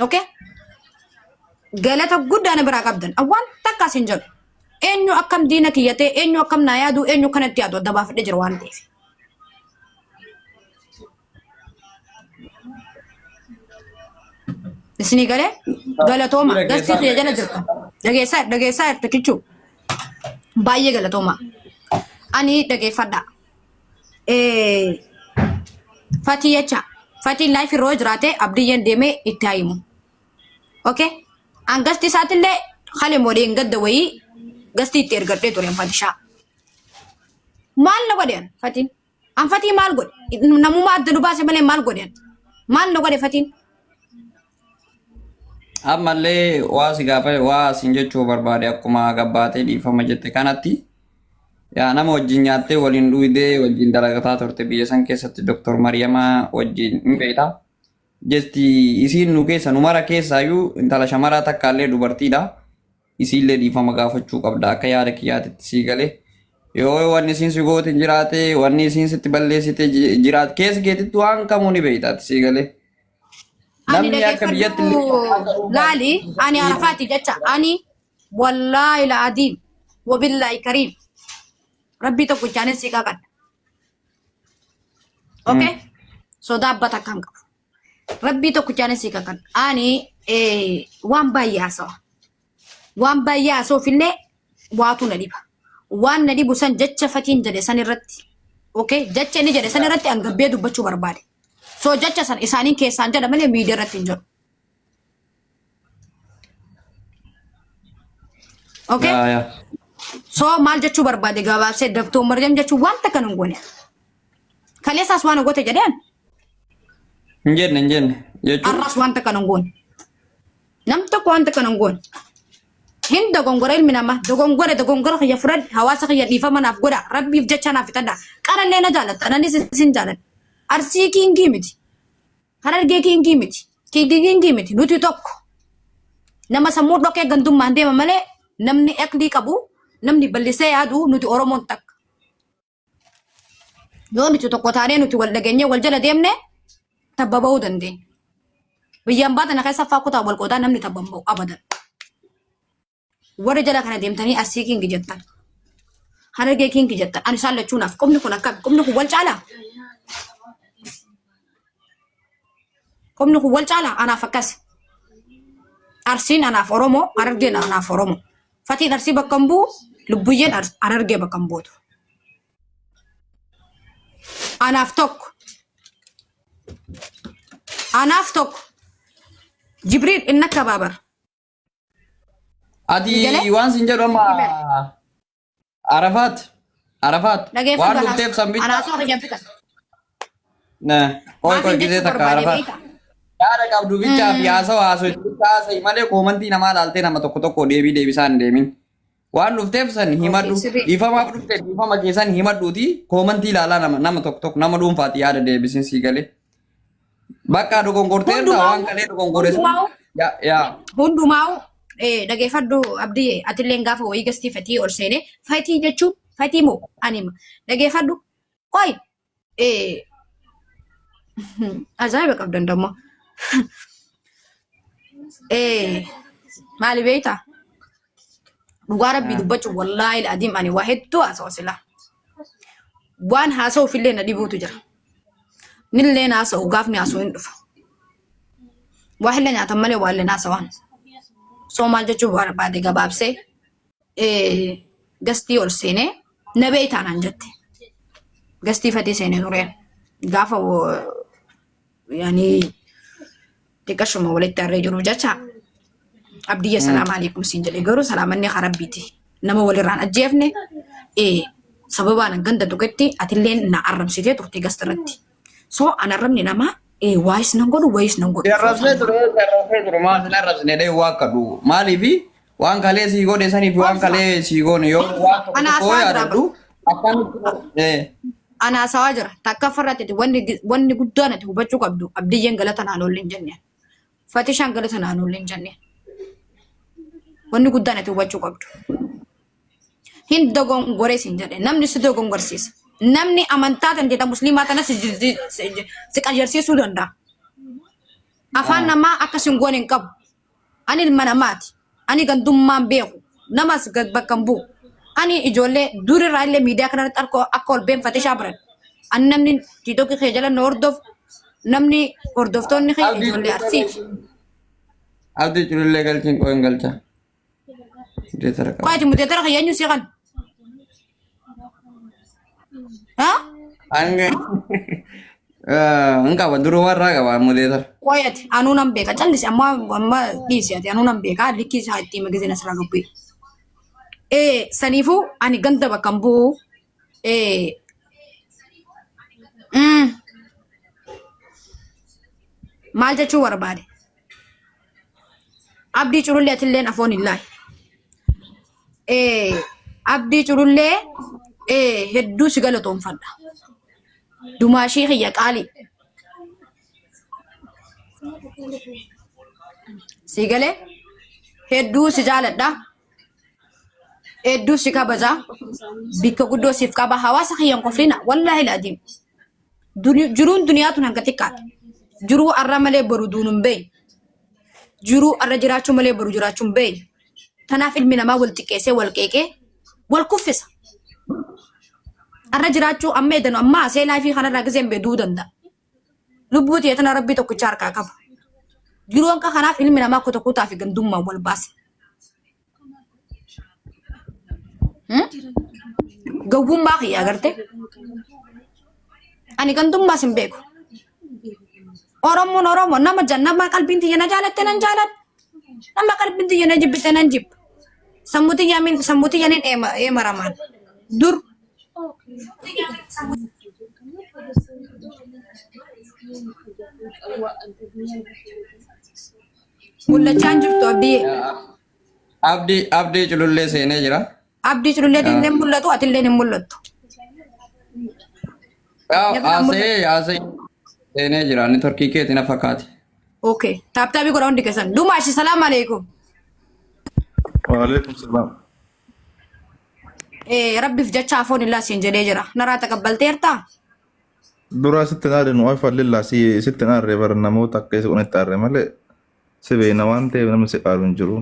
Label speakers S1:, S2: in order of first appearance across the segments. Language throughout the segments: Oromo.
S1: Okay? Galata guddaa na biraa qabdan. Waan takka isin jedhu. Eenyu akkam diina kiyya ta'e, eenyu akkam naa yaadu, eenyu kanatti yaadu adda baafadhee jira waan ta'eef. Isinii galee galatooma. Gastii kiyya jala jirta. Dhageessaa dhageessaa jirta kichuu. Baay'ee galatooma. Ani dhageeffadha. Fatii jecha. Fatiin laayif irra yoo jiraate abdiyyeen deemee itti haa himu. Okay? An gasti isaatillee hale modeen gadda wayii gastii itti ergadhee ture fatishaa. Maal na godhe an fatiin? An fatii maal godhe? Namummaa adda nu baase malee maal godhe an? Maal na godhe fatiin?
S2: Ammallee waa si gaafa waa sin jechuu barbaade akkuma gabbaatee dhiifama jette kanatti yaa nama wajjin nyaattee waliin dhuydee wajjin dalagataa turte biyya san keessatti Dr. Mariyamaa wajjin hin beektaa. Jesti isiin nu keessa nu mara keessaayyuu intala shamaraa takkaallee dubartiidha. Isiillee dhiifama gaafachuu qabda akka yaada kiyyaatitti sii galee. Yoo wanni isiin si goote hin jiraate wanni isiin sitti balleessite jiraate keessa keetitti waan kamuu ni beekta ati sii galee.
S1: Ani
S2: Namni akka biyyatti illee
S1: dhageeffadhu laali ani arafaati jecha ani wallaahi la adiim wabillaahi kariim rabbii tokkichaanis si qaqadha. Okay? Sodaa abba takka hin qabu. Rabbii tokkichaanis si qaqadha. Ani waan baay'ee haasawa. Waan baay'ee haasa'uuf illee waatu na dhiba. Waan na dhibu san jecha fatiin jedhe san irratti. Okay? Jecha inni jedhe san irratti an gabbee dubbachuu barbaade. So jecha san isaaniin keessaan jedha malee miidiyaa irratti hin jedhu. Okay?
S2: Yaa yaa.
S1: So maal jechuu barbaade gabaabsee Dr. Maryam jechuun wanta kan hin goone. Kaleessaas waan goote jedheen
S2: Hin jenne hin jenne jechuun
S1: har'as wanta kan hin goone. Nam tokko wanta kan hin goone. Hin dogongora ilmi namaa dogongora dogongora kiyya fudhadhe hawaasa kiyya dhiifama naaf godha rabbiif jecha naaf fixadha qarallee na jaalatta anis isin jaaladha. Arsii kiingii miti. Harargee kiingii miti. Kiingii kiingii miti. Nuti tokko. Nama sammuu dhokee gandummaan deema malee namni aqlii qabu namni bal'isee yaadu nuti Oromoon takka. Yoo nuti tokko taanee nuti wal dhageenyee wal jala deemne tabba ba'uu dandeenya. Biyyaan baatana keessa faa kutaa wal qoodaa namni tabba hin ba'u abadan. Warri jala kana deemtanii Arsii kingi jettan. Harargee kingi jettan. Ani isaan lachuu naaf qubni kun akkami? Qubni kun wal caalaa? Qubni kun wal caalaa? Anaaf akkas. Arsiin anaaf Oromoo, Harargeen anaaf Oromoo. Fatiin Arsii bakka hin bu'u, Lubbuyyeen Harargee bakka hin buutu. Anaaf tokko. Anaaf tokko. Jibriil inni akka baabar.
S2: Ati
S1: Galee?
S2: waan sin jedhu amma Arafaat Arafaat waan
S1: Dhageeffadhu
S2: dhufteef san bicha
S1: anaasoo kiyyan fixa.
S2: Qoy qoy
S1: Maafin
S2: gisee
S1: jechuu
S2: takka
S1: barbaade
S2: Arafaat.
S1: beekta?
S2: Yaada qabdu bichaa fi haasawa haasoo bicha haasa'i malee koomantii namaa laaltee nama tokko tokko deebii deebisaa hin deemin. Waan dhufteef san himadhu.
S1: Sirrii.
S2: Dhiifamaaf dhufte dhiifama keessan himadhuuti koomantii ilaalaa nama nama tokko tokko nama dhuunfaati yaada deebisin sii galee. Bakka dogongorteerta waan kalee dogongore sun.
S1: Hundumaa'u
S2: Yaa yaa.
S1: hundumaa'u dhageeffadhu abdii atilleen gaafa wayii gastii fatii ol seenee fatii jechuun fatii moo anima dhageeffadhu qoy ajaa'iba qabdan dammoo maali beektaa dhugaa rabbii dubbachuun wallaahi adiim ani waa hedduu haasawa silaa waan haasa'uuf illee na dhibuutu jira. Nillee haasa'u gaafni haasa'u hin dhufa. Waa illee nyaatan malee waa illee haasa'an. So maal jechuu barbaade gabaabsee gastii ol seenee na beektaa naan jette. Gastii fatii seenee tureen gaafa yaani xiqqashuma walitti harree jiru jecha abdiyya salaam alaikum siin jedhe garuu salaamanni karaa rabbiiti nama walirraan ajjeefne sababaan ganda tuqetti atillee na arrabsitee turte gasta irratti. So an arrabni namaa waayis nan godhu waayis nan godhu.
S2: Si arrabsee ture si arrabsee ture maal sin arrabsine dhee waa kadhu maaliifi waan kalee sii godhe saniif waan kalee sii goone yoo waan tokko
S1: Ana
S2: tokko
S1: haasawaa jira
S2: yaadadhu akkamitti
S1: Ana haasawaa jira. Takka farratti wanni wanni guddaan ati hubachuu qabdu abdiyyeen galata naan oolle hin jenne. Fatishaan galata naan oolle hin jenne. Wanni guddaan ati hubachuu qabdu. Hin dogongoree sin jedhe namni si dogongorsiisa. Namni amantaa tan jedha musliimaa tana si si qayyarsiisuu danda'a. Afaan namaa akka sin goone hin qabu. Ani ilma namaati. Ani gandummaan beeku. Namas gad bakka hin bu'u. Ani ijoollee durirraa illee miidiyaa kanarratti akka ol beenfate shaabaran. Ani namni tiitookii kee jala na hordofu namni hordoftoonni kee
S2: Abdii
S1: ijoollee Arsiiti.
S2: Abdii culullee galchiin qo'een galcha. Mudeetara qaba.
S1: Qo'ati mudeetara kiyya eenyu si kan? Haa?
S2: Hanga hin qaba duruu warraa qaba mudeetara.
S1: Qo'ati anuu nan beeka callisi amma amma dhiisi ati anuu nan beeka likkii isaa itti hima gizeen asirraa gabbu'e. Ee saniifuu ani ganda bakka hin bu'u. Ee maal jechuu barbaade? Abdii culullee atilleen afoon hin laayi. Abdii culullee hedduu si galatoomfadha. Dumaashii kiyya qaalii. Si galee hedduu si jaaladha. Hedduu si kabaja. Bikka guddoo siif qaba. Hawaasa kiyya hin koflina. Wallaahi laajiim. Jiruun duniyaa tun hanga xiqqaadha. Jiruu arra malee boru duunu hin beeyne. Jiruu arra jiraachuu malee boru jiraachuu hin beeyne. Tanaaf ilmi namaa wal xiqqeessee wal qeeqee wal kuffisa. Arra jiraachuu amma edanu amma asee laafii kanarraa gizeen beeduu danda'a. Lubbuu tiyya tana rabbii tokkicha harkaa qaba. Jiruu hanqa kanaaf ilmi namaa kuta kutaa fi gandummaan wal baasa. Gowwummaa kiyya agarte. Ani gandummaas hin beeku. Oromoon Oromoo nama nama qalbiin tiyya na jaalatte nan jaaladha. Nama qalbiin tiyya na jibbite nan jibba. Sammuu tiyya min sammuu tiyya nin eemaramaan. Dur mul'achaa hin jirtu abdiyyee.
S2: Abdii abdii culullee seenee jira.
S1: Abdii cululleetiin illee mul'atu atillee hin mul'attu.
S2: Haasa'ee haasa'ee seenee jira. Networkii keetii na fakkaate.
S1: Okay. Taaptaabii godha hundi keessan. Dumaashi salaam alaikum.
S3: Waalaikum salaam.
S1: Rabbiif jecha afoon illaa siin jedhee jira. Naraa taqabbalteertaa?
S3: Duraa sitti hin aarre nu afallillaa si sitti hin aarre bara namoota akka isa kunatti aarre malee si beekna waan ta'eef namni si qaalu hin jiru.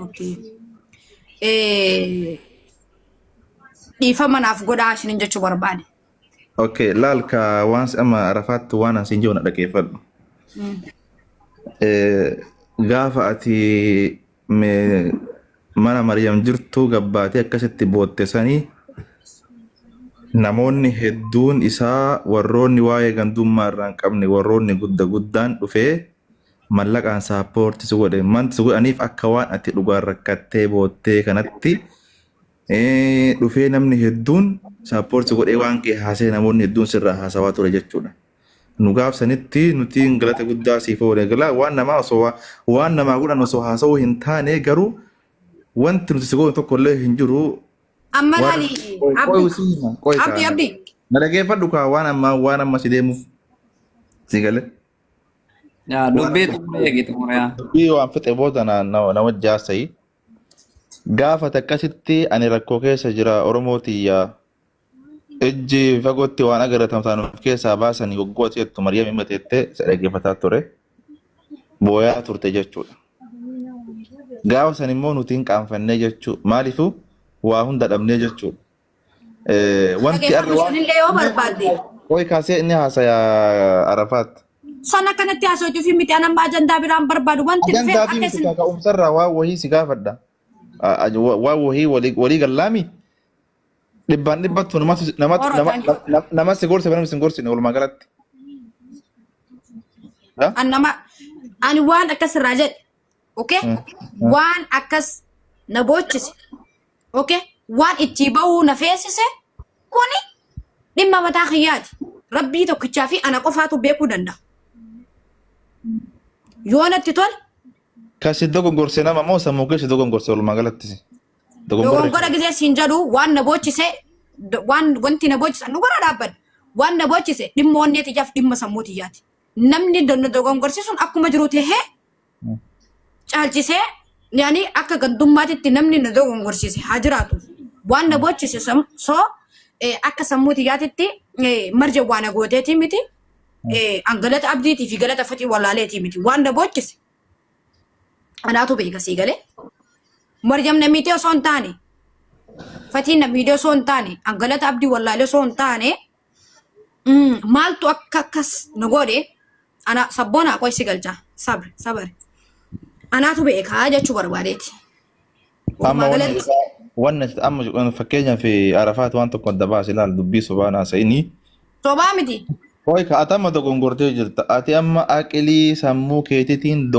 S1: Okay. Dhiifama naaf godhaa isinin jechuu barbaade.
S3: Okay, laal ka waan si amma Arafaatti waan an siin jiru na dhaggeeffadhu. Gaafa ati mana Maryam jirtu gabbaatee akkasitti bootte sanii namoonni hedduun isaa warroonni waa'ee gandummaa irraa hin qabne warroonni gudda guddaan dhufee mallaqaan saappoorti si godhe manti si godhaniif akka waan ati dhugaan rakkattee boottee kanatti dhufee namni hedduun saappoorti si godhee waan kee haasee namoonni hedduun sirraa haasawaa ture jechuudha. Nu gaaf sanitti nuti galata guddaa siif oole gala waan namaa osoo waan namaa godhan osoo haasawuu hin taane garuu wanti nuti si goone tokko illee hin jiru.
S1: Amma
S3: Waan
S1: laali
S3: qoy qoy
S1: Abdi
S3: usii hima qoy
S1: Abdi
S3: kaa
S1: Abdi
S3: na dhageeffadhu kaa waan amma si deemuuf si gale.
S2: Yaa
S3: Waan
S2: dubbii
S3: amma
S2: xumuree eegi xumuree. yaa.
S3: dubbii waan fixe booda na na na wajji haasa'i. Gaafa takkasitti ani rakkoo keessa jira Oromoo tiyya ijji fagootti waan agaratan ta'an of keessaa baasanii waggoota jettu Maryam hima teettee isa dhaggeeffataa ture. Booyaa turte jechuudha. Gaafa san immoo nuti hin qaanfannee jechuu maaliifuu waa hunda dhabnee jechuudha. Wanti arra
S1: Dhageeffadhu
S3: waan
S1: sanillee yoo barbaadde.
S3: qoy kaasee inni haasaya Arafaat.
S1: San akkanatti haasawuu fi miti anan ajandaa biraan barbaadu wanti dhufeef
S3: Ajandaa fi
S1: akka
S3: miti
S1: isin
S3: ka'umsarraa waan wahii si gaafadha. Waan wahii walii gallaami dhibbaan dhibbattu namatu namatu
S1: Oro
S3: nama
S1: thank you.
S3: nama si gorse nama si hin gorsine walumaa galatti. Ha?
S1: An nama ani waan akkas irraa jedhe okay waan akkas na boochise okay waan itti bahuu na feesise kuni dhimma mataa kiyyaati. Rabbii tokkichaa fi ana qofaatu beekuu danda'a. Yoo natti tole
S3: Kan si dogongorse nama moo sammuu kee si dogongorse walumaa galatti? Dogongorri
S1: dogongora gisee siin jedhu waan na boochise waan wanti na boochise nu gara dhaabbadha. Waan na boochise dhimma onnee tiyyaaf dhimma sammuu tiyyaati. Namni dogongorsiisuun akkuma jiru tahee caalchisee yaani akka gandummaatitti namni na dogongorsiise haa jiraatu. Waan na boochise soo akka sammuu tiyyaatitti marja waa na gooteetii miti. An galata abdiitii fi galata fatii wallaaleetii miti. Waan na boochise anaatu beeka sii galee. Maryam na miitee osoo hin taane, fatiin na miidhee osoo hin taane, an galata abdii wallaalee osoo hin taane, maaltu akka akkas na godhe ana sabboonaa qoy si galcha sabri sabari anaatu beekaa jechuu barbaadeeti.
S3: Amma
S1: Walumaa
S3: wanni
S1: galatti
S3: isaa wanni amma fakkeenyaaf Arafaat waan tokko adda baase ilaal dubbii sobaan haasa'inii.
S1: Sobaa miti.
S3: Hoy ka ati amma dogongortee jirta. Ati amma aqilii sammuu keetiitiin.